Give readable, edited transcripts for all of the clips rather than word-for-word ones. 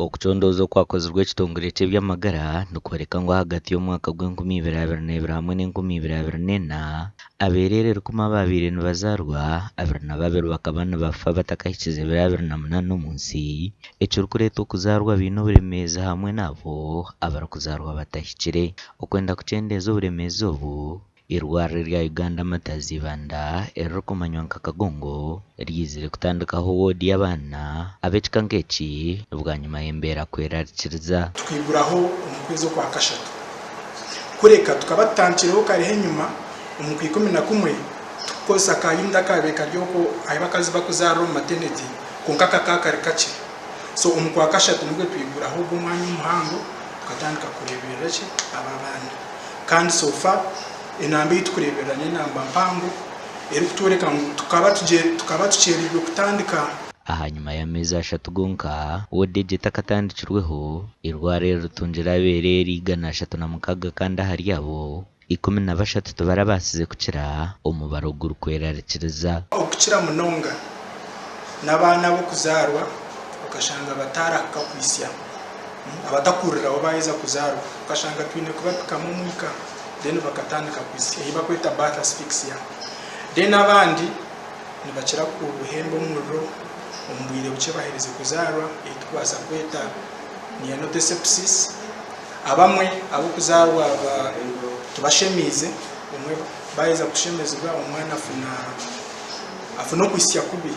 Okucondooza okwakozirwe ekitongore ky'eby'amagara nikworeka ngu ahagati y'omwaka gw'enkumi ibiri 22 hamwe n'enkumi ibiri 24, abeereere rukumi abaabaire nibazaarwa, 22 bakaba nibafa batakahikize biro 28 omu nsi, ekirikureetwa okuzaarwa baine oburemeezi hamwe n'abo abarikuzaarwa batahikire. Okwenda kukyendeeza oburemeezi obu, Eirwariro rya Uganda Martyrs Ibanda eririkumanywa nka Kagongo ryizire kutandikaho woodi y'abaana ab'ekika nk'eki bwanyima y'embeera kwerarikiriza. Tukaiguraho omu kwezi okwakashatu. Kureka tukaba tutandikireho kareho enyima omu Kwaikumi-na-kumwe tukukozesa ka unit akaabaire kari okwo ahu abakazi bakuzaarira omu maternity kwonka kakaba kari kakye. So omu Kwakashatu nibwo twiguraho ogwo omwanya omuhango tukatandika kureeberera ki abo abaana. Kandi so far enamba ei tukureeberera n'enamba mpango erikutworeka ngu tukaba tukaba tukyereirwe kutandika. Ahanyima y'ameezi ashatu gonka, woodi egi etakatandikirweho, eirwariro eri ritungire abeereere 136 kandi ahari abo, 13 tibarabaasize kukira, omubaro gurikwerarikiriza. Okukira munonga n'abaana ab'okuzaarwa okashanga bataarahika kwitsya. Abatakuriraho baaheza kuzaarwa okashanga twine kubapikamu omwika then bakatandika kwitsya ei barikweta birth asphyxia. Then abandi nibakira kuhemba omuriro omu bwire bukye baherize kuzaarwa ei turikubaasa kweta neonatal sepsis. Abamwe ab'okuzaarwa tibashemiize, obumwe baaheza kushemezibwa omwana afuna afuna okwitsya kubi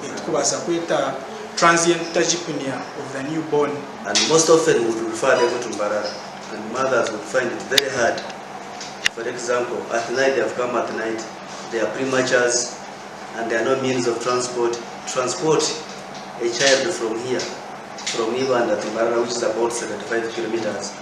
ei turikubaasa kweta transient tachypnea of the newborn. And most often we would refer them to Mbarara and mothers would find it very hard. For example, at night they have come at night, they are prematures and there are no means of transport. Transport a child from here, from Ibanda to Mbarara which is about 75 kilometers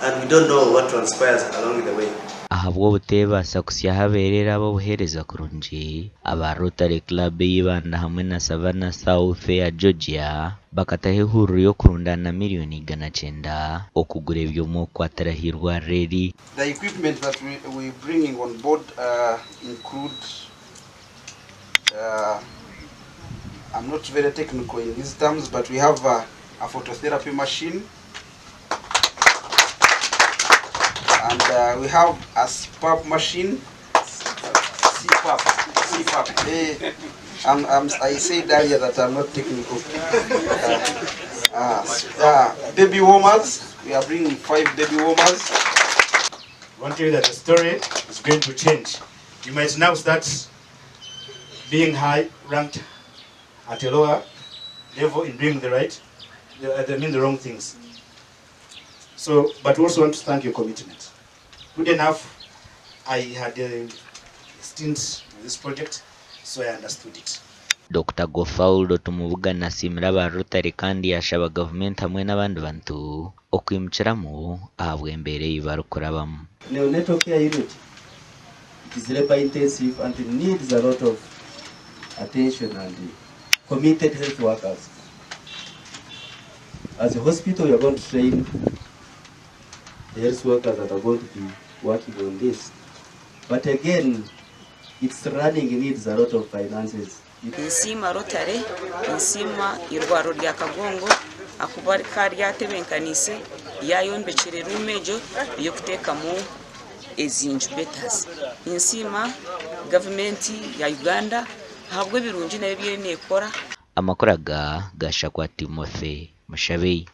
and we don't know what transpires along the way. Ahabw'obuteebaasa kutsyaho abeereere ab'obuheereza kurungi, aba Rotary Club ey'Ibanda hamwe na Savannah South eya Georgia bakataho ehururu y'okurundaana miriyoni 900 okugura ebyoma okukwatira aha irwariro eri. The equipment that we we bringing on board include I'm not very technical in these terms but we have a a phototherapy machine and uh, we have a CPAP machine CPAP CPAP eh, I'm, I'm, I said earlier that I'm not technical uh, uh, uh, baby warmers we are bringing five baby warmers I want to tell you that the story is going to change. You might now start being high ranked at a lower level in doing the right, the, I mean the wrong things. So, but we also want to thank your commitment. Good enough, I had a stint with this project, so I understood it. Dokita Gofaulo Tumubugana asiimire aba Rotary kandi yaashaba gavumenti hamwe n'abandi bantu okwimukiramu ahabw'embeera ei barikurabamu. Neonatal care unit it is labour intensive and needs a lot of attention and committed health workers. As a hospital we are going to train the health workers that are going to be working on this. But again, its running needs a lot of finances. Ninsiima Rotary, ninsiima eirwariro rya Kagongo ahakuba rikaba ryatebenkaniise ryayombekire ruumu egyo ey'okuteekamu ezi incubators. Ninsiima gavumenti ya Uganda ahabw'ebirungi nayo ebi eriyo neekora. Amakuru aga gashakwa Timothy Mushabe.